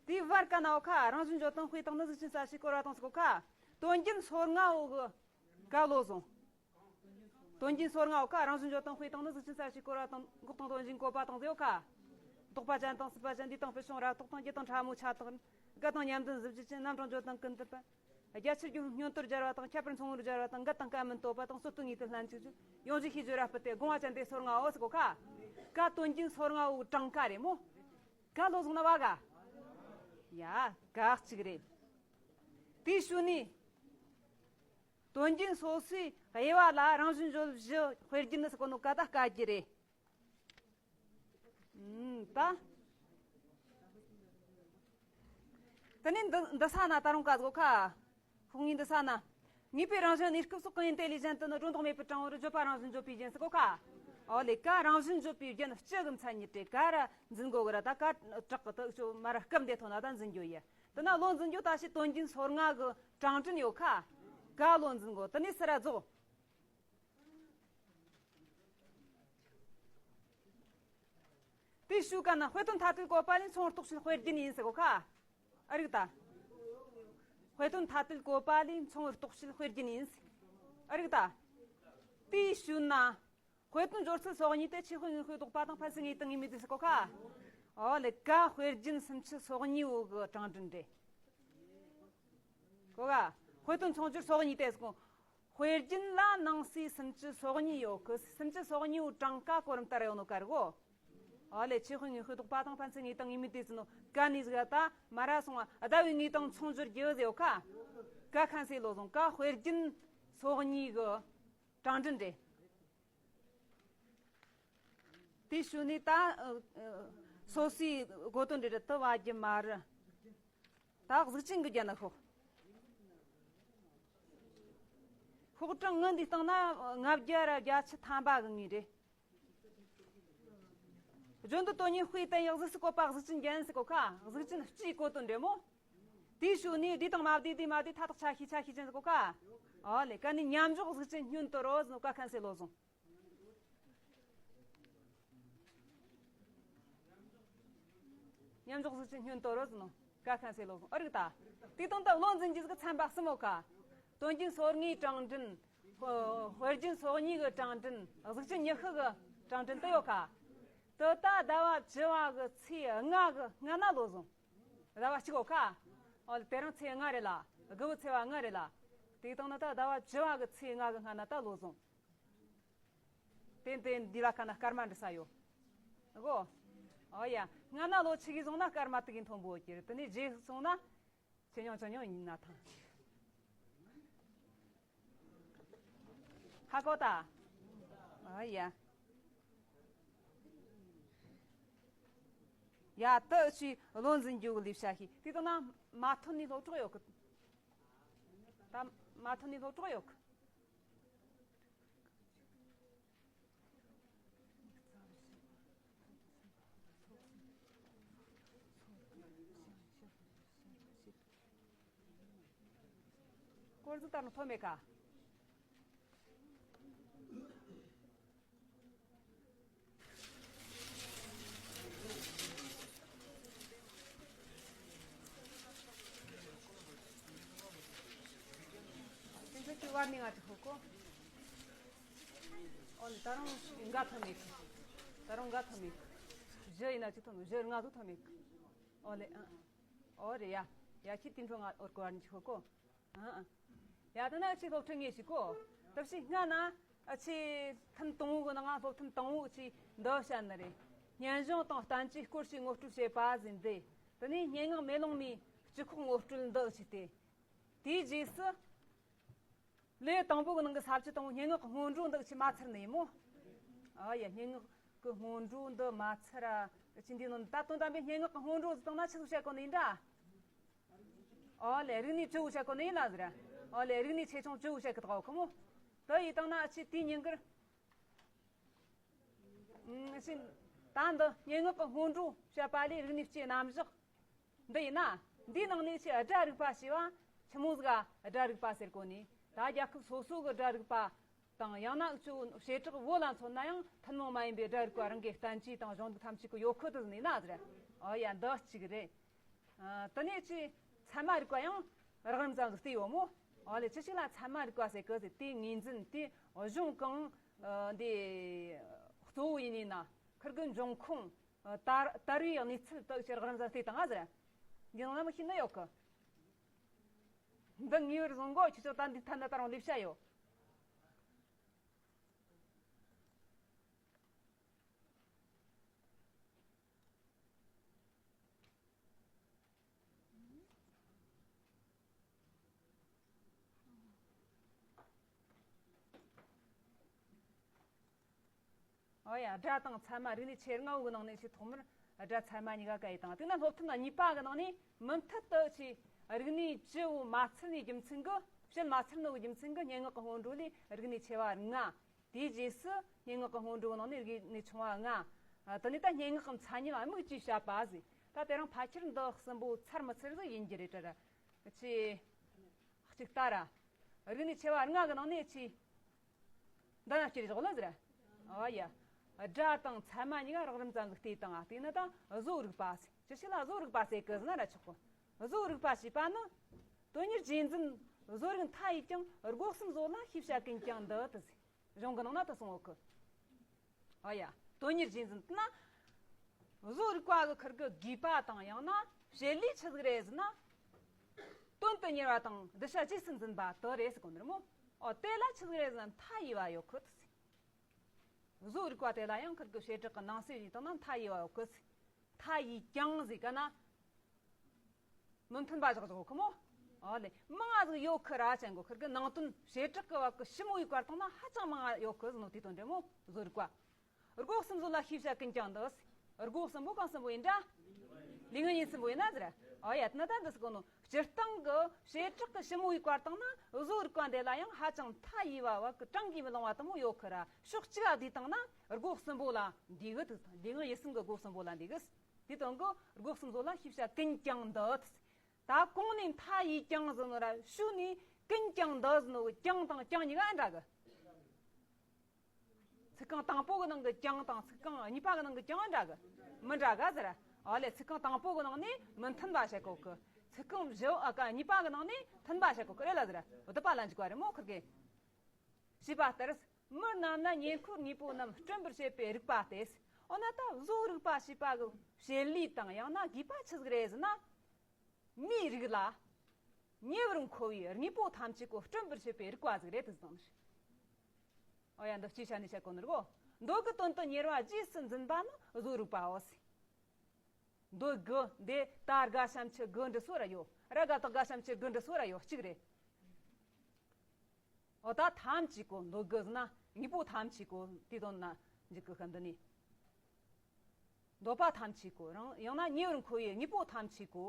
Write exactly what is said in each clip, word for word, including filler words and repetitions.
དེའི་བར་ག་ན་འོ་ཁ་རང་བཞིན་བརྗོད་དང་དཔེ་དང་ནི་གཟུགས་ཅན་གསལ་བྱེད་བསྐོར་བ་དང་ཟེར་གོ་ཁ། དོན་རྒྱན་སོ་ལྔ་བོ་གི་ག་བློ་བཟུང་། དོན་རྒྱན་སོ་ལྔ་བོ་ཁ་རང་བཞིན་བརྗོད་དང་དཔེ་དང་ནི་གཟུགས་ཅན་གསལ་བྱེད་བསྐོར་བ་དང་འགོག་དང་དོན་གཞན་བཀོད་པ་དང་ཟེར་འོ་ཁ། ལྡོག་པ་ཅན་དང་སྲིད་པ་ཅན། འདས་དང་ཕུལ་བྱུང་རབ་རྟོག་དང་སྐྱེ་དང་ཕྲ་མོའི་ཆ་དག། དགའ་དང་མཉམ་ལྡན་གཟུགས་ཅན། རྣམ་གྲངས་བརྗོད་དང་ཀུན་བཏུས་པ། རྒྱ་ཆེར་རྒྱུ་བསྙོན་དོར་སྦྱར་བ་དང་ཁྱད་པར་མཚུངས་པར་སྦྱར་བ་དང་འགལ་དང་སྐབས་མིན་བསྟོད་པ་དང་སྲོད་བསྟོད་ངེས་དོན་ལྷན་ཅིག་ཏུ་ཡོངས་བརྗོད་ཤེས་བརྗོད་ར་སྤུད་དེ་དགོངས་པ་ཅན་དེ་སོ་ལྔ་བོ་ཟེར་གོ་ཁ། ཀ་དོན་རྒྱན་སོ་ལྔ་བོའི་གྲངས་ཀ་རེད་མོ། ག་བློ་བཟུང་ན་བ་ག་ཡ་ག་གཅིག་རེད། དེའི་ཤུལ་ནས་དོན་རྒྱན་སོ་སོའི་དབྱེ་བ་ལ་རང་བཞིན་བརྗོད་བཞི་དཔེར་བརྗོད་ནི་ཟེར་གོ་ནོ་ཀ་ད་དཀའ་རྒྱུ་རེད། ད། དེ་ནས་འདི་འདི་ས་ན་ད་རུང་བཀའ་ཟེར་གོ་ཁ། ཁོང་གཉིས་འདི་ས་ན། ངེས་པའི་རང་བཞིན་གནས་སྐབས་སོགས་གང་ཡིན་དེ་ལས་གཞན་དུ་ནི་སྒྲོ་འདོགས་མེད་པར་དྲང་བར་བརྗོད་པ་རང་བཞིན་བརྗོད་པའི་རྒྱན་ཟེར་གོ་ཁ། ཨོ་ལེ་ཀ་རང་བཞིན་བརྗོད་པའི་རྒྱན་སྤྱི་གི་མཚན་ཉིད་དེ་ག་ར་འཛིན་དགོས་གི་ར། ད་ཀ་དྲག་གི་དུ་ཅོ་མ་ར་སྐབས་འདི་ཐོན་ན་ད་འཛིན་རྒྱུ་ཡི། དེ་ན་བློ་འཛིན་རྒྱུ་ད་ཕྱི་དོན་རྒྱན་སོ་ལྔ་གི་གྲངས་འདྲེན་ཡོད་ཁ། ག་བློ་འཛིན་དགོས། དེ་ནས་སི་ར་རྫོགས། དེའི་ཤུལ་ཀ་ན་དཔེ་དོན་ཐ་དད་བཀོད་པ་ལས་མཚུངས་པར་རྟོགས་བྱེད་དཔེར་བརྗོད་ཡིན་ཟེར་གོ་ཁ། ཨ་རིག་ད། དཔེ་དོན་ཐ་དད་བཀོད་པ་ལས་མཚུངས་པར་རྟོགས་བྱེད་དཔེར་བརྗོད་ཡིན་ཟེར། ཨ་རིག་ད། དེའི་ཤུལ་ན། དཔེ་དོན་སྦྱོར་ཚུལ་སོ་གཉིས་ཏེ་ཆོས་དཔེ་དངོས་དཔེ་ལྡོག་པ་དང་ཕན་ཚུན་ངེས་དང་ངེས་མེད་དེ་ཟེར་གོ་ཁ། ཨོ་ལེ་ཀ་དཔེར་བརྗོད་སུམ་ཅུ་སོ་གཉིས་བོ་གི་གྲངས་འདྲེན་རེད། གོ་ག་དཔེ་དོན་མཚུངས་སྦྱོར་སོ་གཉིས་ཏེ་ཟེར་གོ། དཔེར་བརྗོད་ལ་ནང་གསེས་སུམ་ཅུ་སོ་གཉིས་ཡོད་གི། སུམ་ཅུ་སོ་གཉིས་བོ་གྲངས་ཀ་གོ་རིམ་ལྟར་ཡོད་ནོ་ག་རེ་གོ། ཨོ་ལེ་ཆོས་དཔེ་དངོས་དཔེ་ལྡོག་པ་དང་ཕན་ཚུན་ངེས་དང་ངེས་མེད་དེ་ཟེར་ནོ་ཀ་ནས་ཟིག་ད་མ་ར་སོང་བ་ཟླ་བའི་ངོས་དང་མཚུངས་སྦྱོར་རྒྱུ་ཟེར་ཡོད་ཁ། ཀ་ཁན་སེ་བློ་བཟུང་། ཀ་དཔེར་བརྗོད་སོ་གཉིས་གི་གྲངས་འདྲེན་རེད། དེའི་ཤུལ་ནས་ད་ཨ་ཨ་སོ་སོའི་གོ་དོན་འདྲ་རེད་དུ་བ་རྒྱུ་མ་རེད། ད་གཟུགས་ཅན་གྱི་རྒྱན་ན་ཤོག་ཤོག་གྲངས་ངི་འདི་སྟེང་ན་ལྔ་བརྒྱ་ར་བརྒྱད་ཅུ་ཐམ་པ་གི་ངོས་རེད། བརྗོད་འདོད་དོན་གཉེར་དཔེ་བསྟན་ཡག་གཟུགས་སུ་བཀོད་པ་གཟུགས་ཅན་རྒྱན་ཟེར་གོ་ཁ། གཟུགས་ཅན་སྤྱིའི་གོ་དོན་འདྲ་མོ། དེའི་ཤུལ་ནས་བསྡུས་དང་མ་བསྡུས། བསྡུས་མ་བསྡུས། མཐའ་དག་ཆ་ཤས་ཆ་ཤས་ཅན་ཟེར་གོ་ཁ། ཨོ་ལེ་ཀ་ནས་མཉམ་འཇོག་གཟུགས་ཅན་བསྙོན་དོར་རོ་ཟེར་ནོ་ཀ་ཁན་སེ་བློ་བཟུང་། མཉམ་འཇོག་གཟུགས་ཅན་བསྙོན་དོར་རོ་ཟེར་ནོ་ཀ་ཁན་སེ་བློ་བཟུང་། ཨ་རིག་ད། དེ་དང་ད་བློ་འཛིན་རྒྱུ་ཟིག་ཚན་པ་གསུམ་ཡོད་ཁ། དོན་རྒྱན་སོ་ལྔའི་གྲངས་འདྲེན། དཔེར་བརྗོད་སོ་གཉིས་གི་གྲངས་འདྲེན། གཟུགས་ཅན་ཉི་ཤུ་གི་གྲངས་འདྲེན་དུ་ཡོད་ཁ། དེ་ད་ཟླ་བ་བཅུ་བ་གི་ཚེས་ལྔ་གི་སྔ་ན་བློ་བཟུང་། ཟླ་བ་གཅིག་ཡོད་ཁ། ཨོ་དེ་རིང་ཚེས་ལྔ་རེད་ལ། དགུ་བའི་ཚེས་པ་ལྔ་རེད་ལ། དེ་དང་ན་ད་ཟླ་བ་བཅུ་བ་གི་ཚེས་ལྔ་གི་སྔ་ན་ད་བློ་བཟུང་། དེ་དེ་འདི་ལ་ཁ་ན་སྐར་མ་འདྲི་ས་ཡོད། གོ། ཨོ་ཡ། སྔ་ན་ལོ་ཆི་གི་བཟུང་ན་སྐར་མ་དུ་གི་མཐོན་པོ་གྱུར། དེ་ནས་རྗེས་སུ་སོང་ན། ཆེ་ཉུང་ཆུང་ཉུང་ཡིན་ན་ཐང་། ཧ་གོ་ད། ཨོ་ཡ། ཡ་ད་ཅི་བློ་འཛིན་རྒྱུ་གི་ལས་བྱ་ཤེས། དེ་དང་ན་མ་ཐོན་ནས་སློབ་གྲོགས་ཡོད་གི། ད་མ་ཐོན་ནས་སློབ་གྲོགས་ཡོད་གི། སྐོར་ཟིག་ལྟར་ནོ་ཐོན་མེད་ཀ། དེ་ཚོ་དུས་བར་ནི་ང་ཚོ་ཧོ་གོ། ཨོ་ལེ་ད་རུང་འགའ་ཐོན་མེད་ཀི། ད་རུང་འགའ་ཐོན་མེད་ཀི། བཞི་ཡིན་ན་ཅི་ཐོན་མེད། བཞི་ལྔ་ཟིག་ཐོན་མེད་ཀི། ཨོ་ལེ་ཨ། ཨོ་རེད་ཡ། ཡ་ཁྱི་དེ་འཕྲོ་ང་འོར་གོ་བར་ནི་ཅི་ཧོ་གོ། ཨ་ཨ། ཡ་ད་ན་ཨ་ཆི་སློབ་ཁྲིད་ངེས་ཤིག་གོ། ད་ཕྱི་སྔ་ན་ཨ་ཆི་ཐེངས་དང་པོ་གི་ནང་སློབ་ཐེངས་དང་པོ་ཨ་ཆི་འདི་བཤད་ནི་རེད། སྙན་གཞུང་དང་བསྟན་བཅོས་སྐོར་ཞིག་ངོ་སྤྲོད་བྱས་པ་ཟིན་ཏེ། དེ་ནས་སྙན་ངག་མེ་ལོང་མའི་སྤྱི་ཁོག་ངོ་སྤྲོད་འདི་ཨ་ཆི་སྟེ། དེའི་རྗེས་སུ། ལེའུ་དང་པོ་གི་ནང་གི་ས་བཅད་དང་པོ་སྙན་ངག་གི་སྔོན་འགྲོ་འདི་ཨ་ཆི་མ་ཚར་ནི་ཡིན་མོ། ཨ་ཡ་སྙན་ངག་གི་སྔོན་འགྲོ་འདི་མ་ཚར་ར། ཨ་ཆི་འདི་ནང་ད་དོན་དམ་པའི་སྙན་ངག་གི་སྔོན་འགྲོ་ཟེར་བཏང་ན་ཆི་ཟིག་བཤད་གོ་ནི་ཡིན་འདྲ། ཨོ་ལེ་རིག་གནས་བཅུ་བོ་བཤད་གོ་ནི་ཡིན་ལ་ཟེར། ཨོ་ལེ་རིག་གནས་ཆེ་ཆུང་བཅུ་བོ་བཤད་གི་དགའ་བོ་ཁོ་མོ། དེ་ཡིན་བཏང་ན་ཨ་ཆི་དེའི་ཉིན་དཀར། ཨ་ཆི། ད་འདི་སྙན་ངག་གི་སྔོན་འགྲོ་བཤད་པ་ལས་རིག་གནས་སྤྱིའི་རྣམ་གཞག་འདི་ཡིན་ན། འདིའི་ནང་ནས་ཆི་སྒྲ་རིག་པ་ཞེས་པ་ཆི་མོ་ཟིག་ག་སྒྲ་རིག་པ་ཟེར་གོ་ནི། ད་རྒྱལ་ཁབ་སོ་སོ་གི་སྒྲ་རིག་པ་དང་ཡང་ན་འུ་ཆོ་བྱེ་བྲག་བོད་ལ་མཚོན་ན་ཡང་ཐུན་མོང་མ་ཡིན་པའི་སྒྲ་རིག་པ་རང་གི་བསྟན་བཅོས་དང་གཞུང་ལུགས་ཐམས་ཅད་ཀྱི་ཡོད་ཁུལ་དུ་ཟིན་ཡིན་ན་ཟེར། ཨོ་ཡ་འདི་གཅིག་རེད། ཨ། དེ་ནས་ཅི་ཚད་མ་རིག་པ་ཡང་རགས་རིམ་ཙམ་ཟིག་བལྟས་ཡོད་མོ། ཨོ་ལེ། ཅི་ཞིག་ལ་ཚད་མ་རིག་པ་ཟེར་གི་ཟེར། དེའི་ངོས་འཛིན་དེ་གཞུང་གང་འདི་གཙོ་བོ་ཡིན་ནི་ན། ཁིར་གི་འབྱུང་ཁུངས་དར་དར་བའི་གནས་ཚུལ་དག་ཅིག་རགས་རིམ་ཙམ་བལྟས་བཏང་ང་ཟེར། འདི་ནང་ལ་མི་ཤེས་ནི་ཡོད་གི། འདི་ངེས་པར་བཟུང་གོ། ཁྱེད་ཚོ་ད་འདི་ཐ་ན་ད་རུང་ལེ་བྱ་ཡོད། ཨོ་ཡ། སྒྲ་དང་ཚད་མ་རིག་གནས་ཆེ་ལྔ་བོའི་ནང་ནས་ཆེས་ཐོག་མར་སྒྲ་ཚད་མ་གཉིས་ཀ་བཀར་ཡི་དང་། དེ་ན་སློབ་ཐུན་གཉིས་པ་གི་ནང་ནས་མུ་མཐུད་དུ་ཆེས་རིག་གནས་བཅུ་བོ་མ་ཚར་ནི་རྒྱུ་མཚན་གི། བཤད་མ་ཚར་ནོ་གི་རྒྱུ་མཚན་གི་སྙན་ངག་གི་སྔོན་འགྲོ་ལས་རིག་གནས་ཆེ་བ་ལྔ། དེའི་རྗེས་སུ་སྙན་ངག་གི་སྔོན་འགྲོའི་ནང་ནས་རིག་གནས་ཆུང་བ་ལྔ། ཨ། དེ་ནས་ད་སྙན་ངག་གི་མཚན་ཉིད་ལ་དམིགས་ཀྱིས་བཤད་པ་ཟིག། ད་དེ་རིང་ཕལ་ཆེར་འདི་གསུམ་པོ་ཚར་མི་ཚར་ཟིག་ཡིན་རྒྱུ་རེད་དྲ་ར། ཆེ་གཅིག་ལྟ་ར། རིག་གནས་ཆེ་བ་ལྔ་གི་ནང་ནས་ཆེ་འདི་ན་སྐྱེ་རེ་བཞག་ལ་ཟེར། ཨ་ཡ། སྒྲ་དང་ཚད་མ་གཉིས་ཀ་རགས་རིམ་ཙམ་ཟིག་བལྟས་བཏང་ང་། བལྟས་ན་ད་བཟོ་རིག་པ་ཟེར། ཅི་ཞིག་ལ་བཟོ་རིག་པ་ཟེར་གི་ཟེར་ན་ར་ཆོག་གི། བཟོ་རིག་པ་ཞེས་པ་ནི། དོན་གཉེར་རྗེས་འཛིན་བཟོ་རིག་མཐའ་ཡས་ཀྱང་། སྒོ་གསུམ་བཟོ་ལ་ཤེས་བྱ་ཀུན་ཀྱང་འདུ་དེ་ཟེར། གཞུང་གི་ནང་ན་ད་གསུངས་ཡོད་གི། ཨ་ཡ། དོན་གཉེར་རྗེས་འཛིན་ན། བཟོ་རིག་པ་གི་ཁིར་གི་དགོས་པ་དང་ཡང་ན་བྱེད་ལས་ཆི་ཟིག་རེད་ཟེར་ན། དོན་དུ་གཉེར་བ་དང་གདུལ་བྱ་རྗེས་སུ་འཛིན་པ་དེ་རེད་ཟེར་གོ་ནི་རེད་མོ། ཨོ། དེ་ལ་ཆི་ཟིག་རེད་ཟེར་ན་མཐའ་ཡས་པ་ཡོད་གི་དེ་ཟེར། བཟོ་རིག་པ་དེ་ལ་ཡང་ཁིར་གི་བྱེ་བྲག་གི་ནང་གསེས་ཡིན་དང་ན་མཐའ་ཡས་པ་ཡོད་གི་ཟེར། མཐའ་ཡས་ཀྱང་ཟེར་ག་ན། མི་མཐུན་པ་བཞག་བཞག་གི་མོ། ཨོ་ལེ། མང་ང་ཟིག་ཡོད་ཁི་ར་ཅན་གོ། ཁིར་གི་ནང་དོན་བྱེ་བྲག་གི་བབ་གི་ཞིབ་མོ་ཡི་བཀར་བཏང་ན་ཧ་ཅང་མང་ང་ཡོད་ཁི་ཟེར་ནོ་དེ་དོན་འདྲ་མོ། བཟོ་རིག་པ། སྒོ་གསུམ་བཟོ་ལ་ཤེས་བྱ་ཀུན་ཀྱང་འདུ། སྒོ་གསུམ་པོ་གང་གསུམ་པོ་ཡིན་འདྲ། ལུས་ངག་ཡིད་གསུམ་པོ་ཡིན་ན་ཟེར། ཨོ་ཡ། དེ་ན་ད་འདི་ཟེར་གོ་ནོ། སྤྱིར་བཏང་གི་བྱེ་བྲག་གི་ཞིབ་མོ་ཡི་བཀར་བཏང་ན་བཟོ་རིག་པ་འདི་ལ་ཡང་ཧ་ཅང་མཐའ་ཡས་པ་བབ་གི་བགྲང་གིས་མི་ལང་བ་དེ་མོ་ཡོད་ཁི་ར། ཕྱོགས་གཅིག་ག་བསྡུས་བཏང་ན་སྒོ་གསུམ་པོ་ལ་འདུས་གི། དེ་ལུས་ངག་ཡིད་གསུམ་གི་སྒོ་གསུམ་པོ་ལ་འདུས་གི། དེ་དོན་གི་སྒོ་གསུམ་བཟོ་ལ་ཤེས་བྱ་ཀུན་ཀྱང་འདུ། ད་གོང་ནས་མཐའ་ཡས་ཀྱང་ཟེར་ནོ་ར་ཤུལ་ནས་ཀུན་ཀྱང་འདུ་ཟེར་ནོ་གི་ཀྱང་དང་ཀྱང་གཉིས་ཀ་འདྲ་གི། ཚིག་རྐང་དང་པོ་གི་ནང་གི་ཀྱང་དང་ཚིག་རྐང་གཉིས་པ་གི་ནང་གི་ཀྱང་འདྲ་གི། མི་འདྲ་ག་ཟེར། ཨོ་ལེ། ཚིག་རྐང་དང་པོ་གི་ནང་ནས་མི་མཐུན་པ་བཤད་གོ་གི། ཚིག་རྐང་བཞི་བོ་ཨ་ཀ་གཉིས་པ་གི་ནང་ནས་མཐུན་པ་བཤད་གོ་གི་རེད་ལ་ཟེར། བསྡུ་བ་ལ་འཇུག་པ་རེད་མོ་ཁིར་གི། ཞེས་པ་ལྟར། མི་རྣམས་ལ་ཉེ་འཁོར་དངོས་པོ་རྣམས་སྐྲུན་པར་བྱེད་པའི་རིག་པ་སྟེ། འོ་ན་ད་བཟོ་རིག་པ་ཞེས་པ་གི་བྱེད་ལས་དང་ཡང་ན་དགོས་པ་ཆི་ཟིག་རེད་ཟེར་ན། མིའི་རིགས་ལ་ཉེ་བར་མཁོ་བའི་དངོས་པོ་ཐམས་ཅད་གོ་སྐྲུན་པར་བྱེད་པའི་རིག་པ་ཟིག་རེད་དེ་ཟེར། ཨོ་ཡ། འདི་སྤྱིའི་ཆ་ནས་བཤད་གོ་ནི་རེད་གོ། མདོ་གི་དོན་དུ་གཉེར་བ་རྗེས་སུ་འཛིན་པ་ནི་བཟོ་རིག་པའོ་ཟེར། མདོ་གི་འདི་ད་རྒ་ཤམ་ཆུ་གི་འབྲི་སོ་ར་ཡོད། ར་ག་དག་རྒ་ཤམ་ཆུ་གི་འབྲི་སོ་ར་ཡོད་གཅིག་རེད། ཨོ་ད་ཐམས་ཅད་གོ་མདོ་གི་ཟེར་ན་དངོས་པོ་ཐམས་ཅད་གོ་དེ་དོན་ན་འཇུག་གི་ཤན་འདི་ནི། འདོད་པ་ཐམས་ཅད་གོ་རང་ཡང་ན་ཉེ་བར་མཁོ་བའི་དངོས་པོ་ཐམས་ཅད་གོ་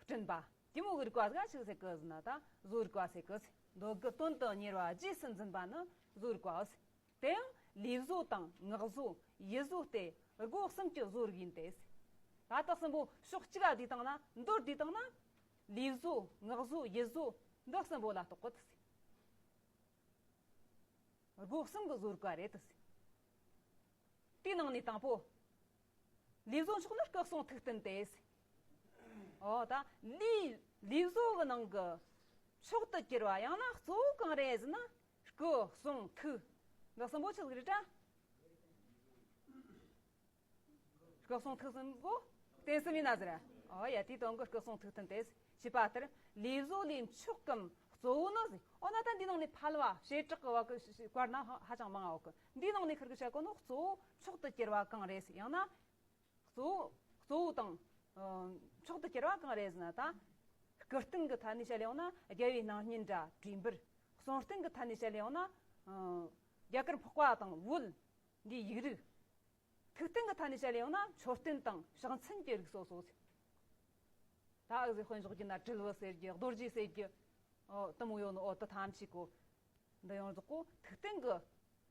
སྐྲུན་པ། དེ་མོ་གི་རིག་པ་ཟིག་ཆི་ཟེར་གི་ཟེར་ན་ད་བཟོ་རིག་པ་ཟེར་གི་ཟེར། མདོ་གི་དོན་དུ་གཉེར་བ་རྗེས་སུ་འཛིན་པ་ནི་བཟོ་རིག་པའོ་ཟེར། དེ་ཡང་ལུས་བཟོ་དང་ངག་བཟོ་ཡིད་བཟོ་སྟེ་སྒོ་གསུམ་གྱི་བཟོ་རིག་ཡིན་ཏེ་ཟེར། ད་དག་གསུམ་པོ་ཕྱོགས་གཅིག་ག་བསྡུས་བཏང་ན་མདོར་བསྡུས་བཏང་ན་ལུས་བཟོ་ངག་བཟོ་ཡིད་བཟོ་འདི་གསུམ་པོ་ལ་གཏོགས་གི་ཟེར། སྒོ་གསུམ་གྱི་བཟོ་རིག་པ་རེད་དེ་ཟེར། དེའི་ནང་ནས་དང་པོ། ལུས་བཟོ་མཆོག་ནི་སྐུ་གསུང་ཐུགས་བརྟན་ཏེ་ཟེར། ཨོ་ད་ལུས་ལུས་བཟོ་གི་ནང་གི་མཆོག་ཏུ་གྱུར་པ་ཡང་ན་གཙོ་བོ་གང་རེད་ཟེར་ན་སྐུ་གསུང་ཐུགས་འདི་གསུམ་པོ་ཆི་ཟིག་རེད་དྲ། སྐུ་གསུང་ཐུགས་གསུམ་པོ་རྟེན་གསུམ་ཡིན་ན་ཟེར། ཨོ་ཡ། དེའི་དོན་གྱི་སྐུ་གསུང་ཐུགས་བརྟན་ཏེ་ཟེར། ཞེས་པ་ལྟར་ལུས་བཟོ་ལས་མཆོག་གམ་གཙོ་བོ་ནི་ཟེར། འོ་ན་ད་འདི་ནང་ནས་ཕལ་བ་བྱེ་བྲག་གི་བ་གི་བཀར་ན་ཧ་ཧ་ཅང་མང་ང་ཡོད་གི། འདི་ནང་ནས་ཁིར་གི་བཤད་གོ་ནོ་གཙོ་བོ་མཆོག་ཏུ་གྱུར་པ་གང་རེད་ཟེར། ཡང་ན་གཙོ་བོ་གཙོ་བོ་དང་ཨ་མཆོག་ཏུ་གྱུར་པ་གང་རེད་ཟེར་ན་ད་སྐུ་རྟེན་གི་ཐད་ནས་བཤད་ལེ་ཡང་ན་རྒྱལ་བའི་སྣང་བརྙན་འདྲ་བྲིས་འབུར། གསུང་རྟེན་གི་ཐད་ནས་བཤད་ལེ་ཡང་ན་ཨ་རྒྱ་གར་འཕགས་པ་དང་བོད་འདིའི་ཡིག་རིགས། ཐུགས་རྟེན་གྱི་ཐད་ནས་བཤད་ལེ་ཡང་ན་མཆོད་རྟེན་དང་ཕྱག་མཚན་གྱི་རིགས་སོ་སོ་ཟེར། ད་ཨུ་ཟེར་དཔེ་འཇོག་རྒྱུ་ན་དྲིལ་བུ་ཟེར་རྒྱུ་རྡོ་རྗེ་ཟེར་རྒྱུ། ཨོ་དེ་མོ་ཡོད་ནོ། ཨོ་དེ་ཐམས་ཅད་གོ་འདི་ཡོངས་རྫོགས་གོ་ཐུགས་རྟེན་གྱི་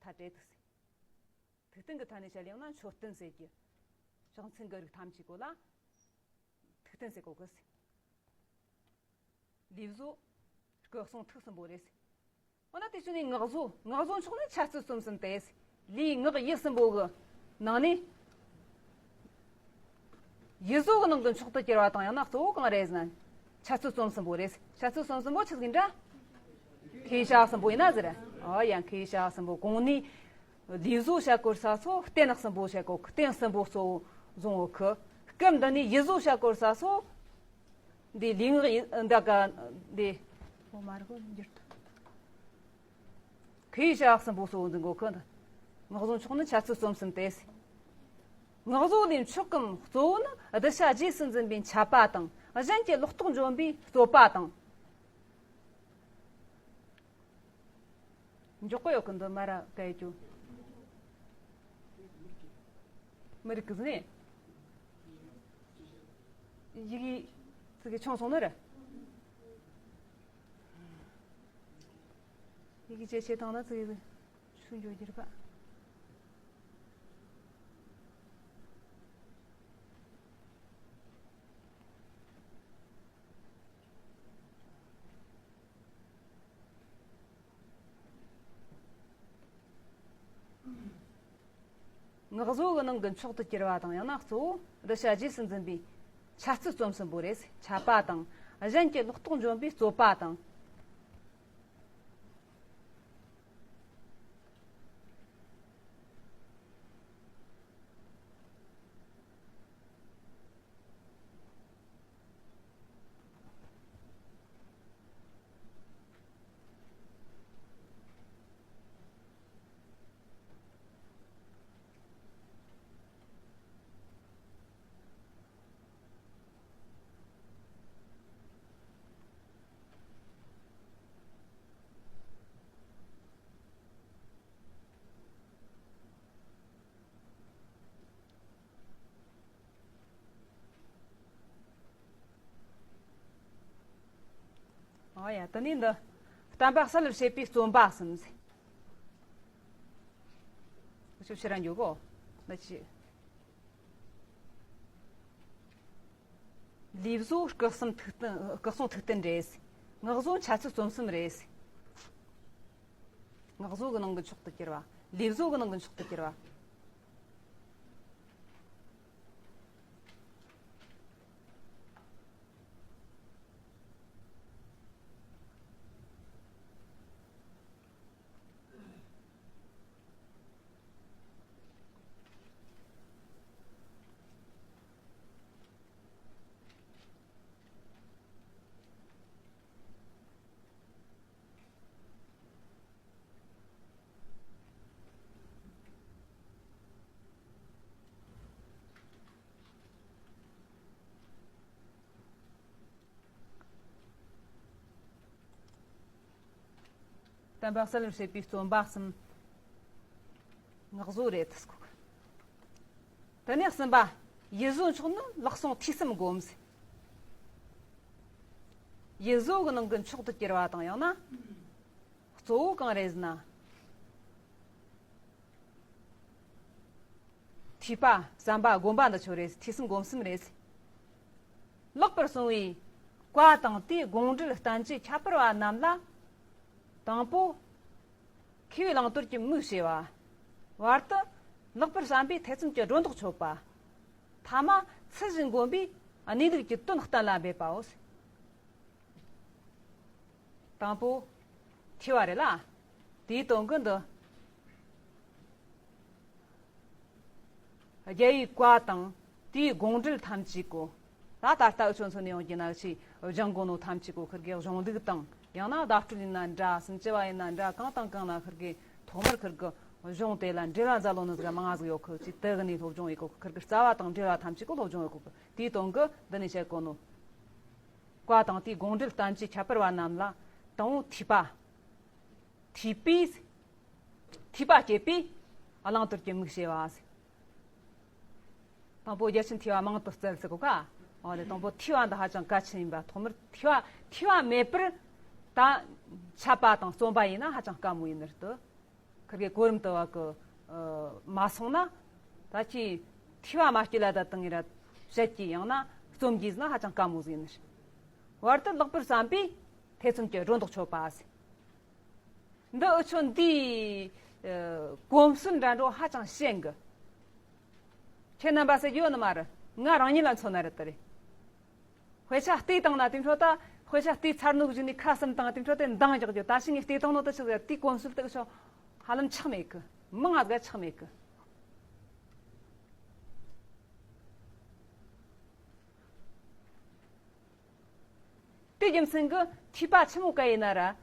ཐད་བྲིས་ཏེ་ཟེར། ཐུགས་རྟེན་གྱི་ཐད་ནས་བཤད་ལེ་ཡང་ན་མཆོད་རྟེན་ཟེར་རྒྱུ། ཕྱག་མཚན་གྱི་རིགས་ཐམས་ཅད་གོ་ལ། ཐུགས་རྟེན་ཟེར་གོ་གི་ཟེར། ལུས་བཟོ། སྐུ་གསུང་ཐུགས་གསུམ་པོ་རེད་ཟེར། འོ་ན་དེ་བྱས་ནས་ངག་བཟོ། ངག་བཟོ་མཆོག་ནི་འཆད་རྩོད་རྩོམ་གསུམ་སྟེ་ཟེར། ལུས་ངག་ཡིད་གསུམ་པོ་གི་ནང་ནས། ཡིད་བཟོ་གི་ནང་གི་མཆོག་ཏུ་གྱུར་པ་དང་། ཡང་ན་གཙོ་བོ་གང་རེད་ཟེར་ན། འཆད་ཚུལ་རྩོམ་གསུམ་པོ་རེད། འཆད་ཚུལ་རྩོམ་གསུམ་པོ་ཆི་ཟིག་ཡིན་འདྲ། མཁས་བྱ་གསུམ་པོ་ཡིན་ན་ཟེར། ཨོ་ཡ། མཁས་བྱ་གསུམ་པོ། གོང་ནས་ལུས་བཟོ་བྱ་དགོས་ས་སོ་རྟེན་གསུམ་པོ་བྱ་དགོས། རྟེན་གསུམ་པོ་གཙོ་བོ་བཟུང་ཡོད་གི། སྐབས་འདི་ནས་ཡིད་བཟོ་བྱ་དགོས་ས་སོ། འདི་ལུས་ངག་ཡིད་འདི་ག་འདི། ཨོ་མ་རེད་གོ། འགྱུར་ཐུབ། མཁས་བྱ་གསུམ་པོ་གཙོ་བོ་འཛིན་དགོས་གི། ངག་བཟོ་མཆོག་ནི་འཆད་ཚུལ་རྩོམ་གསུམ་སྟེ། ངག་བཟོ་ལས་མཆོག་གམ་གཙོ་བོ་ནི། གདུལ་བྱ་རྗེས་སུ་འཛིན་པའི་འཆད་པ་དང་། གཞན་གྱི་ལོག་རྟོག་འཇོམས་པའི་རྩོད་པ་དང་། མགྱོགས་པོ་ཡོད་གི། འདི་མ་ར་ག་ཡེ་རྒྱུ། མི་རིགས་ཀྱི་ཟིན་ནས། ཡི་གེ་ཙི་གེ་ཆུང་སོང་ནི་རེད། ཡི་གེ་ཇེ་ཆེ་བཏང་ན་ཙི་གེ་ཆུང་འགྱོ་རྒྱུ་རེད་པ། ངག་བཟོ་གི་ནང་གི་མཆོག་ཏུ་གྱུར་པ་དང་། ཡང་ན་གཙོ་བོ་གདུལ་བྱ་རྗེས་སུ་འཛིན་པའི་འཆད་ཚུལ་རྩོམ་གསུམ་པོ་རེད། འཆད་པ་དང་། གཞན་གྱི་ལོག་རྟོག་འཇོམས་པའི་རྩོད་པ་དང་། ཨོ་ཡ། དེ་ནས་འདི་བསྟན་པ་གསལ་བར་བྱེད་པའི་རྩོམ་པ་གསུམ་ཟེར། ཅིག་ཕྱིར་ར་འགྱོ་གོ། འདི་ཅི། ལུས་བཟོ་སྐུ་གསུང་ཐུགས་རྟེན། སྐུ་གསུང་ཐུགས་རྟེན་རེད། ངག་བཟོ་འཆད་ཚུལ་རྩོམ་གསུམ་རེད། ངག་བཟོ་གི་ནང་གི་མཆོག་ཏུ་གྱུར་པ། ལུས་བཟོ་གི་ནང་གི་མཆོག་ཏུ་གྱུར་པ། བསྟན་པ་གསལ་བར་བྱེད་པའི་རྩོམ་པ་གསུམ། ངག་བཟོ་རེད། དེ་ནས་གསུམ་པ། ཡིད་བཟོ་མཆོག་ནི་ལག་ཟུང་ཐོས་བསམ་སྒོམ་ཟེར། ཡིད་བཟོ་གི་ནང་གི་མཆོག་ཏུ་གྱུར་པ་དང་། ཡང་ན་གཙོ་བོ་གང་རེད་ཟེར་ན། ཐོས་པ། བསམ་པ། སྒོམ་པ་འདི་ཆོ་རེད། ཐོས་བསམ་སྒོམ་གསུམ་རེད། ལེགས་པར་གསུངས་པའི་བཀའ་དང་དེའི་དགོངས་འགྲེལ་བསྟན་བཅོས་ཁྱད་པར་བ་རྣམས་ལ། དང་པོ། མཁས་པའི་བླང་དོར་གྱི་མིག་ཕྱེ་བ། བར་དུ། ལེགས་པར་བསམ་པས་ཐེ་ཚོམ་གྱི་སྒྲོ་འདོགས་ཆོད་པ། ཐ་མ། ཚུལ་བཞིན་བསྒོམས་པས་གནས་ལུགས་ཀྱི་དོན་གཏན་ལ་འབེབས་པའོ། དང་པོ། ཐོས་པ་རེད་ལ། དེའི་དོན་གྱི་འདི། རྒྱལ་བའི་བཀའ་དང་དེའི་དགོངས་འགྲེལ་ཐམས་ཅད་གོ། ད་ད་ལྟ་འུ་ཆོ་མཚོན་ནས་ཡོང་གི་ན་ཆེས་སྦྱང་དགོས་ནོ་ཐམས་ཅད་གོ། ཁིར་གི་གཞུང་ལུགས་དང་། ཡང་ན་བརྡ་སྤྲོད་ཡིན་ན་འདྲ། སུམ་ཅུ་པ་ཡིན་ན་འདྲ། གང་དང་གང་ན་ཁིར་གི་ཐོག་མར་ཁིར་གི་གཞུང་དེ་ལ་འགྲེལ་བ་མཛད་ལོ་ནི་ཟིག་མང་ང་ཟིག་ཡོད་གི། ཅིག་དེ་གི་ནས་སློབ་སྦྱོང་ཡེད་གོ། ཁིར་གི་རྩ་བ་དང་འགྲེལ་བ་ཐམས་ཅད་གོ་སློབ་སྦྱོང་ཡེད་གོ། དེའི་དོན་གི་འདི་ནས་བཤད་གོ་ནོ། བཀའ་དང་དེའི་དགོངས་འགྲེལ་བསྟན་བཅོས་ཁྱད་པར་བ་རྣམས་ལ། དང་པོ་ཐོས་པ། ཐོས་པས། ཐོས་པ་སྐྱེས་པས་བླང་དོར་གྱི་མིག་ཕྱེ་བ་ཟེར། དང་པོ་རྒྱ་ཆེན་ཐོས་པ་མང་དུ་བཙལ་ཟེར་གོ་ཀ། འོ་ལེ། དང་པོ་ཐོས་པ་འདི་ཧ་ཅང་གལ་ཆེན་ཡིན་པ། ཐོག་མར་ཐོས་པ། ཐོས་པ་མེད་པར་ད་འཆད་པ་དང་རྩོམ་པ་ཡིན་ན་ཧ་ཅང་དཀའ་མོ་ཡིན་ནི་རེད་དོ། ཁིར་གི་གོ་རིམ་དུ་བ་གི་མ་སོང་ན། ད་ཁྱེད་ཐོས་པ་མ་སྐྱེས་ལ་ད་དང་ངེ་ར་བཤད་ཀྱི། ཡང་ན་རྩོམ་གྱིས་ན་ཧ་ཅང་དཀའ་མོ་ཟིག་ཡིན་ནི་རེད། བར་དུ་ལེགས་པར་བསམ་པས་ཐེ་ཚོམ་གྱི་སྒྲོ་འདོགས་ཆོད་པ་ཟེར། འདི་འུ་ཆོ་འདིའི་ཨ་གོམས་སྲོལ་འདྲ་འགྲོ་ཧ་ཅང་ཞན་གི། ཁྱེད་རྣམ་པ་ཟེར་རྒྱུ་ཡོད་ནི་མ་རེད། ང་རང་ཉིད་ལ་མཚོན་ན་རེད་དེ་རེད། དཔེ་ཆ་བལྟས་བཏང་ན་དེ་འཕྲོ་ད། དཔེ་ཆ་བལྟས་ཚར་ནོ་གཞུག་ནས་ཁ་ཟུམ་བཏང་དེ་འཕྲོ་དེ་འདང་རྒྱག་རྒྱུ། ད་ཕྱི་ངས་བལྟས་བཏང་ནོ་དེ་ཆི་ཟེར། དེའི་གོམས་སྲོལ་དེ་ཆོ་ཧ་ལམ་ཆགས་མེད་གི། མང་ང་ཟིག་ཆགས་མེད་གི། དེ་རྒྱུ་མཚན་གི་ཐོས་པ་ཆི་མོ་ག་ཡིན་ན་ར།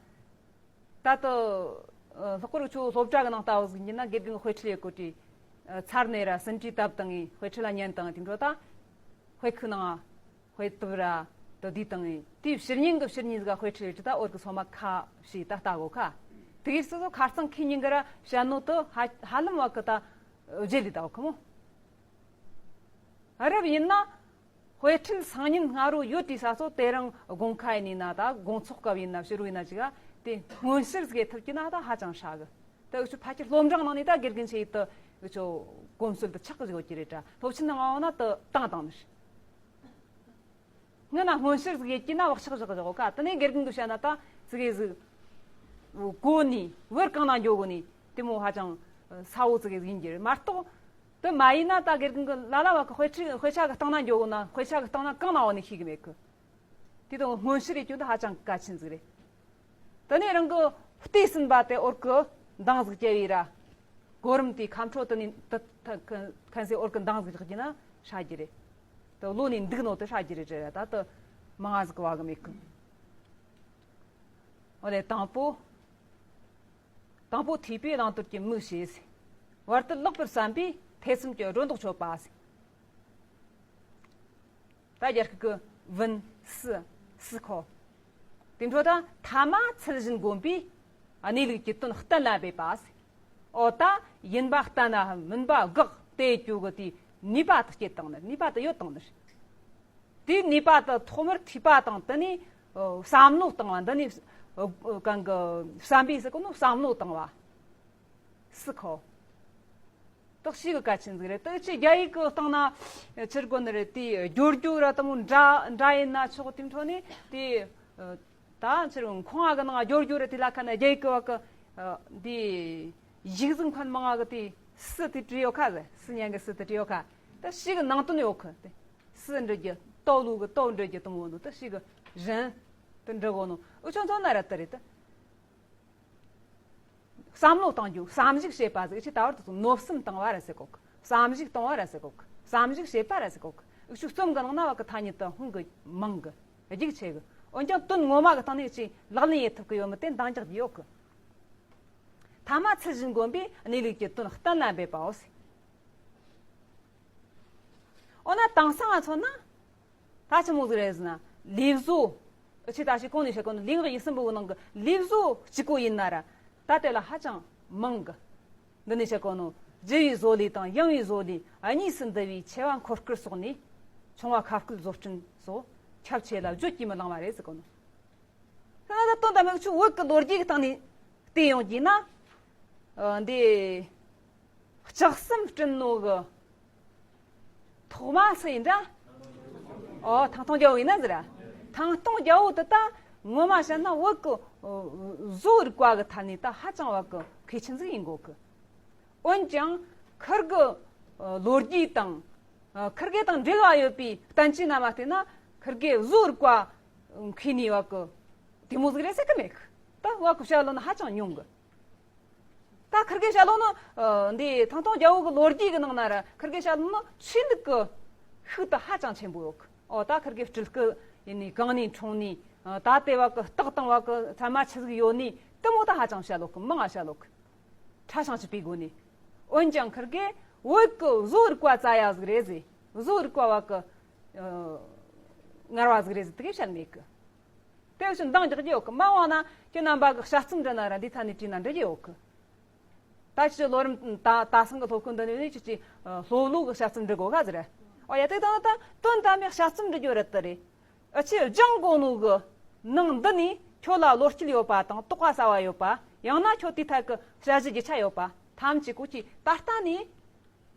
ད་ལྟ་ལྷག་པར་ཁྱོད་སློབ་གྲྭ་གི་ནང་ལྟ་བུ་ཟིག་ཡིན་ན། དགེ་རྒན་གི་དཔེ་ཁྲིད་ཡེ་གོ་དུས། ཚར་ནས་ར་ཟིན་བྲིས་བཏབ་བཏང་ངས་དཔེ་ཁྲིད་ལ་ཉན་བཏང་དེ་འགྲོ་ད། དཔེ་ཁུག་ནང་དཔེ་དེབ་ར་དེ་བསྡུས་བཏང་ངས། དེའི་ཕྱི་ཉིན་གི་ཕྱི་ཉིན་ཟིག་དཔེ་ཁྲིད་ཡེ་ད་འོར་གི་སོ་མ་ཁ་ཕྱེས་ད་ལྟ་གོ་ཁ། དེ་གི་སོ་སོ་ཁ་རྩང་ཁེ་ཉིན་གི་ར་བཤད་ནོ་དེ་ཧ་ཧ་ལམ་བ་གི་ད་བརྗེད་ལི་ད་གོ་ཁི་མོ། རབ་ཡིན་ན། དཔེ་ཁྲིད་སང་ཉིན་སྔ་རོ་ཡོད་དུས་ས་སོ་དེ་རིང་དགོང་ཁ་ཡིན་ན་ད་དགོང་ཚོགས་སྐབས་ཡིན་ན་ཕྱི་རུ་ཡིན་ན་ཅིག་ག་དེ་སྔོན་ཞིབ་ཟིག་ཐུབ་ཀྱི་ན་ད་ཧ་ཅང་ཧྲ་གི། ད་འུ་ཆོ་ཕ་ཁྱི་སློབ་འབྲིང་ནང་ནས་ད་དགེ་རྒན་ཆེ་ཡིད་དུ་འུ་ཆོ་གོམས་སྲོལ་དུ་ཆགས་གི་ཡོད་ཀྱི་རེད་དྲ། སློབ་ཆེན་ནང་འོང་ན་དུ་བཏང་བཏང་ནི་རེད། སྔོན་ན་སྔོན་ཞིབ་ཟིག་ཡེད་ཀྱི་ན་བག་ཆགས་བཞག་བཞག་ག། དེ་ནས་དགེ་རྒན་གྱིས་བཤད་ན་ད་ཙི་གེ་ཟིག་གོ་ནི་བར་གང་ན་འགྱོ་གོ་ནི་དེ་མོ་ཧ་ཅང་ས་བོ་ཙི་གེ་ཟིག་ཡིན་གྱི་རེད་མ་གཏོགས། དེ་མ་ཡིན་ན་ད་དགེ་རྒན་གྱིས་ལ་ལ་བ་གི་དཔེ་ཁྲིད་དཔེ་ཆ་གི་སྟེང་ན་འགྱོ་གོ་ན་དཔེ་ཆ་གི་སྟེང་ན་གང་ན་འོ་ནི་ཤེས་གི་མེད་གི། དེ་དང་སྔོན་ཞིབ་ཡེད་རྒྱུ་འདི་ཧ་ཅང་གལ་ཆེན་ཟིག་རེད། དེ་ནས་རང་གི་བལྟས་ཟིན་པ་དེ་འོར་གི་འདང་ཟིག་རྒྱབ་ཡེ་ར། གོ་རིམ་དེའི་ཁ་འཕྲོ་དེ་ནས་དེ་ཁ་ཁ་སེ་འོར་གི་འདང་ཟིག་རྒྱག་རྒྱུ་ན་ཧྲ་རྒྱུ་རེད། དེ་བློ་ནས་འདུག་ནོ་དེ་ཧྲ་རྒྱུ་རེད་རེད། ད་དེ་མང་ང་ཟིག་གི་བ་གི་མེད་གི། འོ་ལེ་དང་པོ། དང་པོ་ཐོས་པས་བླང་དོར་གྱི་མིག་ཕྱེས། བར་དུ་ལེགས་པར་བསམ་པས་ཐེ་ཚོམ་གྱི་སྒྲོ་འདོགས་ཆོད་པ། ད་རྒྱ་སྐད་ཀྱི་བུན་སི་སི་ཁོ། དེ་འཕྲོ་ད་ཐ་མ་ཚུལ་བཞིན་བསྒོམས་པས་གནས་ལུགས་ཀྱི་དོན་གཏན་ལ་འབེབས་པ། འོ་ད་ཡིན་པ་བསྟན་ནའང་མིན་པ་དགག་དེ་བཅོ་གི་དེའི་ནུས་པ་དེ་སྐྱེད་བཏང་ནི། ནུས་པ་དེ་ཡོད་བཏང་ནི། དེའི་ནུས་པ་དེ་ཐོག་མར་ཐོས་པ་དང་དེ་ནས་བསམ་བློ་བཏང་བ། འདི་ནས་གང་གི་བསམ་པས་ཟེར་གོ་ནོ་བསམ་བློ་བཏང་བ། སི་ཁོ། དག་ཞིག་གི་གལ་ཆེན་ཟིག་རེད། དག་ཅི་རྒྱ་ཡིག་གི་སྟེང་ན་ཕྱིར་གོ་ནི་རེད། དེ་སྦྱོར་རྒྱུ་ར་དང་པོ་འདྲ་འདྲ་ཡིན་ན་ཆོག་དེ་འཕྲོ་ནས་དེ་ད་ཕྱིར་ཁོང་ང་གི་ནང་སྦྱོར་རྒྱུ་ར་དེ་ལ་ཁ་ན་རྒྱ་ཡིག་གི་བ་གི་དེ་ཡིག་གཟུགས་མཁན་མང་ང་གི་དེ་སི་དེ་བྲིས་ཡོད་ཁ་ཟེར། སི་ཉན་གི་སི་དེ་བྲིས་ཡོད་ཁ། དག་ཞིག་གི་ནང་དོན་ཡོད་ཁ། དེ་སི་འབྲི་རྒྱུ་ཏོ་ལུ་གི་ཏོ་འབྲི་རྒྱུ་དང་པོ་ནོ་དག་ཞིག་གི་རན་དེ་འབྲི་གོ་ནོ་འུ་ཆོ་མཚོན་ན་ར་དེ་རེད་དེ། བསམ་བློ་གཏོང་རྒྱུ། བསམ་གཞིག་བྱེད་པ་ཟིག་ཅི་ད་བར་དུ་མནོ་བསམ་བཏང་བ་ར་ཟེར་གོ་གི། བསམ་གཞིག་གཏོང་བ་ར་ཟེར་གོ་གི། བསམ་གཞིག་བྱེད་པ་ར་ཟེར་གོ་གི། འུ་ཆོ་རྩོམ་གི་ནང་ན་བ་གི་ཐ་སྙད་དུ་ཧུང་གི་མང་གི། རྒྱུག་ཆེ་གི། འོན་ཀྱང་དོན་ངོ་མ་གི་སྟེང་ནས་ཅི་ལག་ལེན་ཡེད་ཐུབ་གི་ཡོད་མི་དེ་འདང་རྒྱག་རྒྱུ་ཡོད་གི། ཐ་མ་ཚུལ་བཞིན་བསྒོམས་པས་གནས་ལུགས་ཀྱི་དོན་གཏན་ལ་འབེབས་པའོ་ཟེར། འོ་ན་དེང་སང་ང་མཚོན་ན། ད་ཆི་མོ་ཟིག་རེད་ཟེར་ན། ལས་བཟོ། འུ་ཆོས་ད་ཅི་གོང་ནས་བཤད་གོ་ནོ་ལུས་ངག་ཡིད་གསུམ་པོའི་ནང་གི་ལས་བཟོ་གཅིག་པོ་ཡིན་ན་ར། ད་དེ་ལ་ཧ་ཅང་མང་གི། འདི་ནས་བཤད་གོ་ནོ། ལྗི་བའི་བཟོ་ལས་དང་ཡང་བའི་བཟོ་ལས་གཉིས་སུ་འདུ་བའི་ཆེ་བ་འཁོར་སྐུལ་སོགས་ནས། ཆུང་བ་ཁ་སྐུལ་བཟོ་སྐྲུན་སོགས་ཁྱབ་ཆེ་ལ་བརྗོད་ཀྱིས་མི་ལང་བ་རེད་ཟེར་གོ་ནོ། ད་ད་དོན་དམ་པའི་ཆུ་བོད་ཀྱི་ལོ་རྒྱུས་ཀྱི་སྟེང་ནས་བལྟས་ཡོང་རྒྱུ་ན། ཨ། འདི་ལྕགས་ཟམ་བསྐྲུན་ནོ་གི་ཐོག་མ་སུ་ཡིན་འདྲ། ཨོ། ཐང་སྟོང་རྒྱལ་པོ་ཡིན་ན་ཟེར། ཐང་སྟོང་རྒྱལ་པོ་དེ་ད་ངོ་མ་བཤད་ན་བོད་ཀྱི་བཟོ་རིག་པ་གི་ཐད་ནས་ད་ཧ་ཅང་བ་གི་མཁས་ཆེན་ཟིག་ཡིན་དགོས་གི། འོན་ཀྱང་ཁིར་གི་ལོ་རྒྱུས་དང་། ཁིར་གེ་དང་འབྲེལ་བ་ཡོད་པའི་བསྟན་བཅོས་རྣམས་ལ་བལྟས་ན་ཁིར་གེ་བཟོ་རིག་པ་མཁས་ནི་བ་གི་དེ་མོ་ཟིག་རེད་ཟེར་གི་མེད་གི། ད་བ་གི་བཤད་ལོ་ན་ཧ་ཅང་ཉུང་གི། ད་ཁིར་གེ་བཤད་ལོ་ནི། ཨ། འདི་ཐང་སྟོང་རྒྱལ་པོ་གི་ལོ་རྒྱུས་ཀྱི་ནང་ན་ར་ཁིར་གེ་བཤད་ལོ་ནི་ཆོས་ལུགས་ཀྱི་ཤུགས་དེ་ཧ་ཅང་ཆེན་པོ་ཡོད་གི། ཨོ། ད་ཁིར་གེ་སྤྲུལ་སྐུ་ཡིན་ནི་གང་ནས་འཁྲུངས་ནི། ཨ། ད་དེ་བ་གི་རྟགས་དང་བ་གི་ཚད་མ་ཆི་ཟིག་ཡོད་ནི་དེ་མོ་ད་ཧ་ཅང་བཤད་ལོ་གི། མང་ང་བཤད་ལོ་གི། ཕྲ་ཞིང་ཕྱུག་པའི་སྒོ་ནས། འོན་ཀྱང་ཁིར་གེ་བོད་ཀྱི་བཟོ་རིག་པ་རྩ་ཡ་ཟིག་རེད་ཟེར། བཟོ་རིག་པ་བ་གི། ཨ། ངར་བ་ཟིག་རེད་ཟེར་དེ་གེ་བཤད་མེད་གི། དེ་བཞིན་འདང་རྒྱག་རྒྱུ་ཡོད་གི། མ་འོངས་ན་ཁྱེད་རྣམ་པ་གི་དཔྱད་རྩོམ་འབྲི་ན་ར་འདི་ཐད་ནས་བྲིས་ན་འགྲིག་གི་ཡོད་གི། ད་ཁྱེད་ལོ་རིམ་ད་ད་སང་གི་སློབ་ཁུངས་འདི་ནས་ཁྱེད་ཀྱིས་སློབ་ལོ་གི་དཔྱད་རྩོམ་འབྲི་དགོས་ག་ཟེར། ཨོ་ཡ། དེ་དང་ད་དོན་དམ་པའི་དཔྱད་རྩོམ་འབྲི་རྒྱུ་རེད་དེ་རེད། ཨ། ཁྱེད་སྦྱང་དགོས་ནོ་གི་ནང་འདི་ནས་ཁྱོད་ལ་བློ་སྐྱེད་ཡོད་པ་དང་དོགས་པ་ཟ་བ་ཡོད་པ། ཡང་ན་ཁྱོད་དེའི་ཐད་ཀྱི་དཔྱད་གཞི་རྒྱུ་ཆ་ཡོད་པ་ཐམས་ཅད་ཀོ་ཅི་ད་ལྟ་ནས།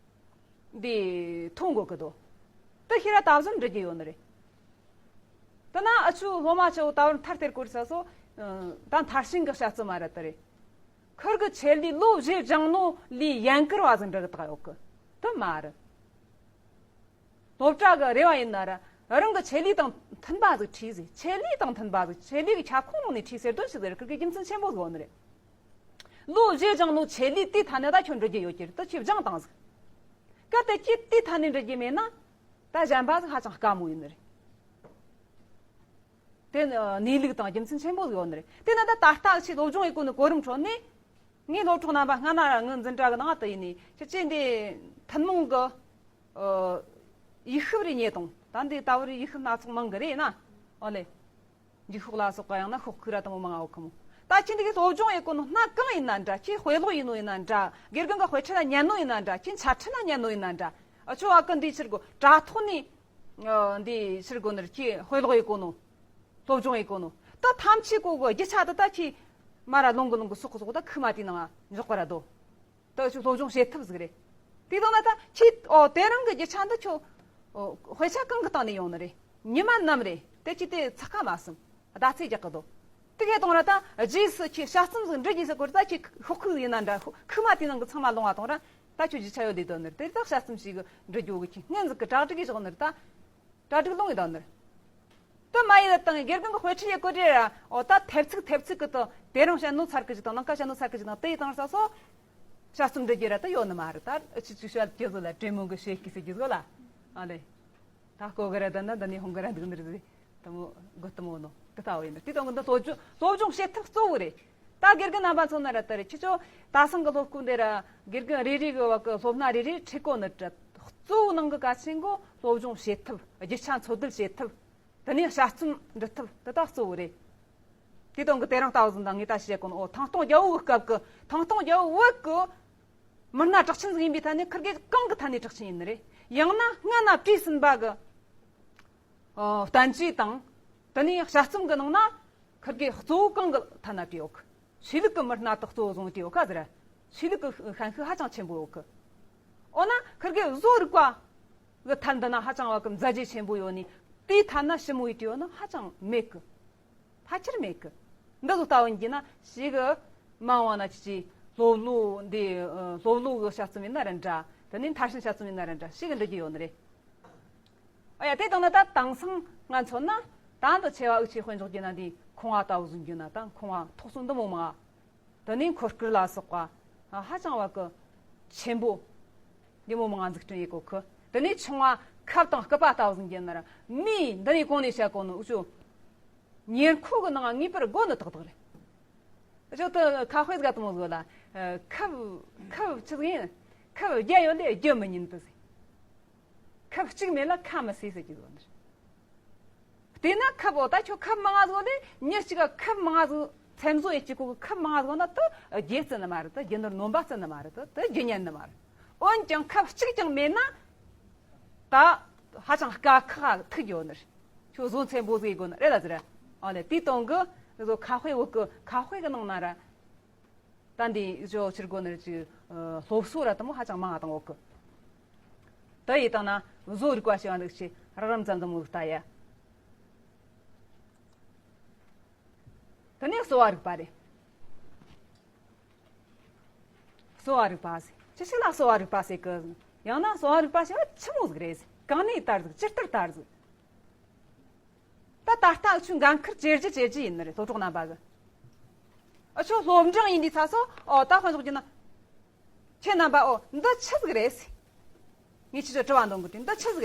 འདི་མཐོང་དགོས་ཀི་དོ། དེ་ཤེས་ར་ད་གཟོད་འབྲི་རྒྱུ་ཡོད་ནི་རེད། དེ་ན་ཨ་ཆུ་སློབ་མ་ཆེ་བོ་ད་བར་མཐར་སྟེར་གོ་རི་ས་སོ། ད་མཐར་ཕྱིན་གི་དཔྱད་རྩོམ་མ་རེད་དེ་རེད། ཁིར་གི་ཆེད་ལས་ལོ་བཞི་སྦྱངས་ནོ་ལས་ཡན་གར་བ་ཟིག་འབྲི་གི་ད་ཡོད་གི། དེ་མ་རེད། སློབ་གྲྭ་གི་རེ་བ་ཡིན་ན་ར། རང་གི་ཆེད་ལས་དང་མཐུན་པ་ཟིག་ཁྲིད་ཟིག་ཆེད་ལས་དང་མཐུན་པ་ཟིག་ཆེད་ལས་གི་ཁྱབ་ཁོངས་ནང་ནས་ཁྲིད་ཟེར་དོན་ཞིག་ཟེར་ཁུར་གི་རྒྱུ་མཚན་ཆེན་པོ་ཟིག་ཡོད་ནི་རེད། ལོ་བཞི་སྦྱངས་ནོ་ཆེད་ལས་དེའི་ཐད་ནས་ད་ཁྱོད་འགྲུབ་རྒྱུ་ཡོད་ཀྱི་རེད། ད་ཁྱོད་སྦྱངས་བཏང་ཟིག་གལ་ཏེ་ཁྱོད་དེའི་ཐད་ནས་འགྲུབ་རྒྱུ་མེད་ན། ད་གཞན་པ་ཟིག་ཧ་ཅང་དཀའ་མོ་ཡིན་ནི་རེད། དེ་གནས་ལུགས་དང་རྒྱུ་མཚན་ཆེན་པོ་ཟིག་ཡོད་ནི་རེད། དེ་ན་ད་ད་ལྟ་ཆེས་སློབ་སྦྱོང་ཡེད་གོ་ནི་གོ་རིམ་ཁྲོད་ནས། ངས་སློབ་གྲོགས་རྣམ་པ་སྔ་ན་ར་ངའི་འཛིན་གྲྭ་གི་ནང་དུ་ཡིན་ནས་ཁྱེད་ཀྱིས་འདི་ཐུན་མོང་གི་ཨ་ཡིག་ཤུབས་རེ་རྙེད་དང་། ད་འདི་ལྟ་བུར་ཡིག་ཤུབས་སྣ་ཚོགས་མང་གི་རེད་ན། ཨོ་ལེ། འགྱིག་ཤོག་ལ་སོགས་པ་ཡང་ན་ཤོག་ཁུག་ར་དང་པོ་མང་ང་ཡོད་ཁི་མོ། ད་ཁྱེད་འདི་གི་སློབ་སྦྱོང་ཡེད་གོ་ནོ་སྣ་གང་ཡིན་ན་འདྲ། ཁྱེད་དཔེ་ཀློག་ཡིན་ནོ་ཡིན་ན་འདྲ། དགེ་རྒན་གི་དཔེ་ཁྲིད་ལ་ཉན་ནོ་ཡིན་ན་འདྲ། ཁྱེད་འཆད་ཁྲིད་ལ་ཉན་ནོ་ཡིན་ན་འདྲ། ཨ་ཆོ་ཨ་ཀི་འདི་ཕྱིར་གོ་དྲ་ཐོག་ནས་ཨ་འདི་ཕྱིར་གོ་ནར་ཁྱེད་དཔེ་ཀློག་ཡེད་གོ་ནོ། སློབ་སྦྱོང་ཡེད་གོ་ནོ། ད་ཐམས་ཅད་གོ་གི་རྒྱུ་ཆ་དེ་ད་ཁྱེད་མ་ར་ལོང་གི་ལོང་གི་སོག་གི་སོག་ད་ཁུག་མ་དེའི་ནང་འཇོག་པ་ར་དོ། ད་ཁྱོད་སློབ་སྦྱོང་བྱེད་ཐུབ་ཟིག་རེད། དེ་དང་ན་ད་ཁྱེད་ཨོ་དེ་རིང་གི་རྒྱུ་ཆ་འདི་ཁྱོད་ཨོ་དཔེ་ཆ་གང་གི་སྟེང་ནས་ཡོང་ནི་རེད། ཉི་མ་ནམ་རེད། དེ་ཁྱེད་དེ་ཚགས་ཁ་མ་སོང་། ཟླ་ཚེས་རྒྱག་གི་འདུག་དེ་གས་གཏོང་ར་ད་རྗེས་སུ་ཁྱེད་དཔྱད་རྩོམ་ཟིག་འབྲི་རྒྱུ་ཟེར་གོ་ར་ད་ཁྱེད་ཤོག་ཁུག་ཡིན་ན་འདྲ། ཁུག་མ་དེའི་ནང་གི་ཚང་མ་ལོང་བ་གཏོང་ར། ད་ཁྱོད་རྒྱུ་ཆ་ཡོད་ལས་དོན་ནི་རེད། དེ་ད་དཔྱད་རྩོམ་ཞིག་འབྲི་རྒྱུ་གི་ཁྱེད་སྔོན་ཟིག་གི་གྲ་སྒྲིག་གི་བཞག་ནི་རེད་ད། གྲ་སྒྲིག་ལོང་ཡིན་དང་ནི། དུ་མ་ཡིན་ལ་དང་དགེ་རྒན་གི་དཔེ་ཁྲིད་ཡེད་གོ་དེ་ར། ཨོ་ད་ཐེབས་ཚིག་ཐེབས་ཚིག་གི་དང་དེ་རིང་བཤད་ནོ་ཚར་གི་ཅིག་དང་ནངས་ཀ་བཤད་ནོ་ཚར་གི་ཅིག་དང་དེ་ཡི་དང་ས་སོ། དཔྱད་རྩོམ་འབྲི་རྒྱུ་ར་ད་ཡོད་ནི་མ་རེད། ད་ཨ་ཆི་ཅིག་བཤད་རྒྱུ་ཟོ་ལ་དྲེ་མོ་གི་ཤེས་ཀི་ཟེར་རྒྱུ་ཟོ་ལ། ཨ་ལེ། ད་ཀོ་གི་ར་ད་ན་ད་ནི་ཧོང་གི་ར་འདུག་ནི་རེད་ཟེར། དེ་མོ་དགོད་དེ་མོ་ནོ་དེ་ལྟ་བུ་ཡིན་ནི། དེ་དང་གི་འདི་སློབ་སྦྱོང་སློབ་སྦྱོང་བྱེད་ཐབས་གཙོ་བོ་རེད། ད་དགེ་རྒན་རྣམ་པ་ཚོ་ན་ར་ད་རེ་ཁྱེད་ཚོ་ད་སང་གི་སློབ་སྐུལ་འདི་ར་དགེ་རྒན་རེ་རེ་གི་བ་གི་སློབ་སྣ་རེ་རེ་ཁྲིད་གོ་ནི་ད་གཙོ་བོ་ནང་གི་གལ་ཆེན་གོ་སློབ་སྦྱོང་བྱེད་ཐབས། རྒྱུ་ཆ་འཚོལ་སྡུད་བྱེད་ཐབས། དེ་ནས་དཔྱད་རྩོམ་འབྲི་ཐབས་དེ་དག་གཙོ་བོ་རེད། དེ་དང་གི་དེ་རིང་ལྟ་བུ་ཟིན་དང་ངས་ད་བཤད་གོ་ནོ། ཨོ་ཐང་སྟོང་རྒྱལ་བོ་གི་སྐབས་གི་ཐང་སྟོང་རྒྱལ་བོ་བོད་གི་མི་སྣ་གྲགས་ཆེན་ཟིག་ཡིན་པའི་ཐད་ནས་ཁུར་གེ་གང་གི་ཐད་ནས་གྲགས་ཆེན་ཡིན་ནི་རེད། ཡང་ན་སྔ་ན་བྲིས་ཟིན་པ་གི་ཨོ་བསྟན་བཅོས་དང་། དེ་ནས་དཔྱད་རྩོམ་གི་ནང་ན་ཁུར་གེ་གཙོ་བོ་གང་གི་ཐད་ན་བྲིས་ཡོད་གི། ཆོས་ལུགས་ཀྱི་མི་སྣ་དག་གཙོ་བོ་བཟུང་སྟེ་ཡོད་ཁ་ཟེར། ཆོས་ལུགས་ཀྱི་ཤན་ཤུགས་ཧ་ཅང་ཆེན་པོ་ཡོད་གི། འོ་ན་ཁིར་གི་བཟོ་རིག་པ་གི་ཐད་འདི་ན་ཧ་ཅང་བ་གི་མཛད་རྗེས་ཆེན་པོ་ཡོད་ནི། དེའི་ཐད་ན་ཞིབ་མོ་ཡིས་བྲིས་ཡོད་ན་ཧ་ཅང་མེད་གི། ཕལ་ཆེར་མེད་གི། འདི་ཚོ་ལྟ་བུ་ཡིན་གྱི་ན་ཞིག་གི་མང་བ་ན་ཅི་ཅི་སློབ་ལུགས་འདི་ཨ་སློབ་ལུགས་གི་དཔྱད་རྩོམ་ཡིན་ན་ར་འདྲ། དེ་ནས་མཐར་ཕྱིན་དཔྱད་རྩོམ་ཡིན་ན་ར་འདྲ་ཞིག་གི་འབྲི་རྒྱུ་ཡོད་ནི་རེད། ཨ་ཡ་དེ་དང་ན་ད་དེང་སང་ང་མཚོན་ན་ད་འདི་ཆེ་བ་འུ་ཆོས་དཔེ་འཇོག་རྒྱུ་ན་འདི་ཁང་བ་ལྟ་བུ་བཟུང་རྒྱུ་ན་ད་ཁང་བ་ཐོག་སོ་འདི་མོ་མང་། དེ་ནས་འཁོར་སྐོར་ལ་སོགས་པ་ཧ་ཅང་བ་གི་ཆེན་པོ་འདི་མོ་མང་འཛུགས་སྐྲུན་ཡེད་གོ་གི། དེ་ནས་ཆུང་བ་ཁབ་དང་སྐུད་པ་ལྟ་བུ་བཟུང་རྒྱུ་ན་ར་མི་འདི་ནས་གོང་ནས་བཤད་གོ་ནོ་འུ་ཆོ་ཉེར་མཁོ་གི་ནང་ངེས་པར་དགོས་ནི་ཏག་ཏག་རེད། ཨ་ཅོ་ད་ཁ་དཔེ་ཟིག་དེ་མོ་ཟིག་ལ། ཨ་ཁབ་ཁབ་ཆི་ཟིག་ཡིན། ཁབ་བརྒྱ་ཡོད་ལས་རྒྱུ་མི་ཉན་དུ་ཟིག་ཁབ་གཅིག་མེད་ལ་ཁ་མི་སོས་ཟེར་གྱི་ཟིག་ཡོད་ནི་རེད། དེས་ན་ཁབ་འོ་ད་ཁྱོད་ཁབ་མང་ང་ཟིག་ལས་མྱི་གཅིག་ག་ཁབ་མང་ང་ཟིག་མཚན་བཟོ་ཡེད་ཀྱི་གོ་གི། ཁབ་མང་ང་ཟིག་ན་ད་རྒྱུ་བརྩི་ནི་མ་རེད། ད་རྒྱུ་ནོར་སྣོན་པ་བརྩི་ནི་མ་རེད། ད་ད་རྒྱུ་ཉན་ནི་མ་རེད། འོན་ཀྱང་ཁབ་གཅིག་ཀྱང་མེད་ན་ད་ཧ་ཅང་དཀའ་ཁག་ཐུག་ཡོད་ནི་རེད། ཁྱོད་བཟོ་མཚན་པོ་ཟིག་དགོས་ནི་རེད་ལ་ཟེར། ཨ་ལེ་དེའི་སྟེང་གི་བཟོ་ཁ་དཔེ་འོག་གི་ཁ་དཔེ་གི་ནང་ན་ར། ད་འདི་ཇོ་ཕྱིར་གོ་ནི་ཅིག་ཨ་སློབ་གསོ་ར་དེ་མོ་ཧ་ཅང་མང་ང་དང་འོག་གི། ད་ཡི་དང་ན་བཟོ་རིག་པ་ཞེས་པ་འདུག་ཆེ་རག་རམ་ཙམ་ཙམ་འོག་ལྟ་ཡ། དེ་ནས་གསོ་བ་རིག་པ་རེད། གསོ་བ་རིག་པ་ཟེར་ཅི་ཞིག་ལ་གསོ་བ་རིག་པ་ཟེར་གི། ཡང་ན་གསོ་བ་རིག་པ་ཞེས་པ་ཆི་མོ་ཟིག་རེད་ཟེར། གང་ནས་དར་ཟིག་ཇི་ལྟར་དར་ཟིག་ད་ད་ལྟ་འུ་ཆོས་འགན་ཁུར་བྱེད་རྒྱུ་བྱེད་རྒྱུ་ཡིན་ནི་རེད། སློབ་གྲོགས་རྣམ་པ་གི། འུ་ཆོ་སློབ་འབྲིང་ཡིན་དུས་ཚ་སོ་ཨོ་ད་དཔེ་འཇོག་རྒྱུ་ན། ཁྱེད་རྣམ་པ་ཨོ་འདི་ཆི་ཟིག་རེད་ཟེར། ངས་ཁྱེད་ཚོ་དྲི་བ་འདོན་གི་དུས་འདི་ཆི་ཟིག་རེད།